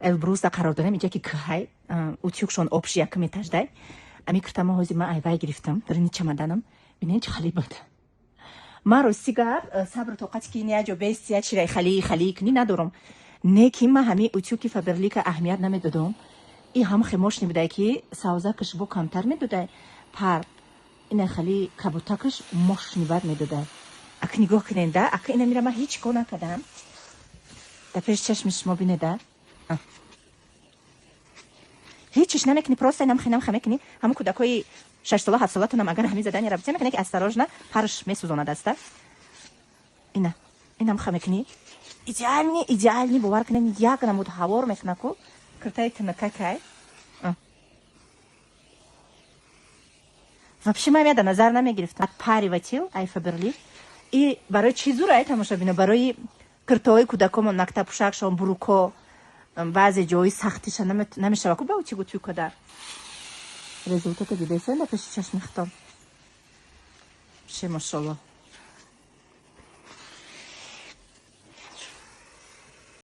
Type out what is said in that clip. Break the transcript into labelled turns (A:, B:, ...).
A: Элбрузда қарор дорем. Инҷа ки кӯҳай, утюгшон обши якум этаждай. Ами киртама ҳози ман айвай гирифтам, дарини чамаданам. Бинен, чӣ хали буд. Ман рости гап, сабру тоқати ки ин ҷо бести я чирай хали хали кунӣ надорам. Не ки ман ҳами утюги Фаберлика аҳамият намедодам. И ҳам хемошни будай, ки савзакаш бо камтар медодай, пар ина хали кабутакаш мошни бад медодай. Ака, нигоҳ кунен да, ака, ина мира ман ҳеҷ кор накардам. Дар пеши чашми шумо бинеда. Ҳечиш намекунӣ, просто инам хинам ха мекунӣ. Ҳамун кӯдакҳои 6-сола, 7-солатонам агар ҳамин задания битя мекунӣ, ки осторожно, парш месӯзонад аста. Ина инам ха мекунӣ, идеальный, идеальный, бовар кунед, як намуд ҳавор мекуна ку киртаи тинакакай. Вообще ман яда назар намегирифтам. Отпариватель ай Фаберли и барои чӣ зур ай, тамошобино? Барои киртаҳои кӯдакомон, мактабпӯшакшон, буруко, баъзе ҷои сахтиша намешава ку ба утюг утюг када. Результата дидесен да пеши чашми хитон. Вообще, машалло.